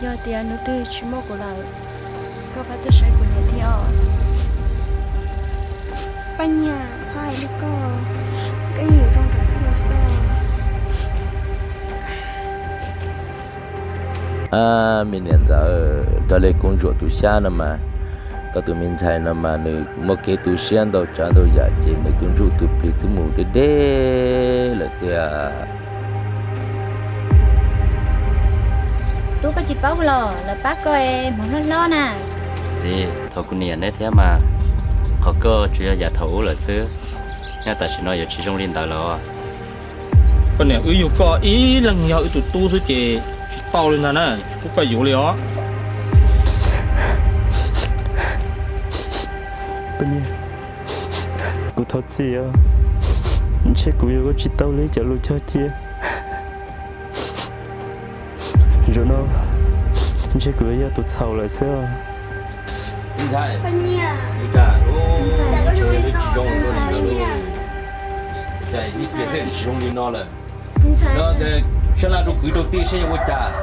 Yog tias hnub twg tsis muaj kuv lawm, koj pab tuaj saib kuv niam thiab os. Paj Nyiaj, txhob hais li koj, koj yeej yuav zoo rau kuv xwb. Me niam ntxawm, raws li kuv ntsuam tus xyab no mas, koj tus me ntxhais no mas nws muaj kev tu siab ntau tsav ntau yam ces nws tus ntsuj tus plig twb mus deb deb lawm tiag. Tub, koj tsis paub los lawv pab koj es hmoov hlob hlob na. Txiv, thov kuv niam neb thiab mas, qhov koj tsuas yog yam thaum ub lawm xwb, nyob tam sim no yuav tsis zoo li ntawd lawm. Koj niam, wb yug koj ib leeg yog wb tus tub xwb ces tsis tau li ntag na, tsis pub koj yuav li os. Paj Nyiaj, kuv thov txim os, ntshe kuv yuav ua tsis tau li cov lus cog cia. Zaum no ntshe kuv yuav yog tus txhaum lawm xwb os. Ntxhais, ua cas tsis zoo li no, ua cas ib pliag xwb tsis zoo li no lawm? Sab laj rau kwv rau tij seb yuav ua cas.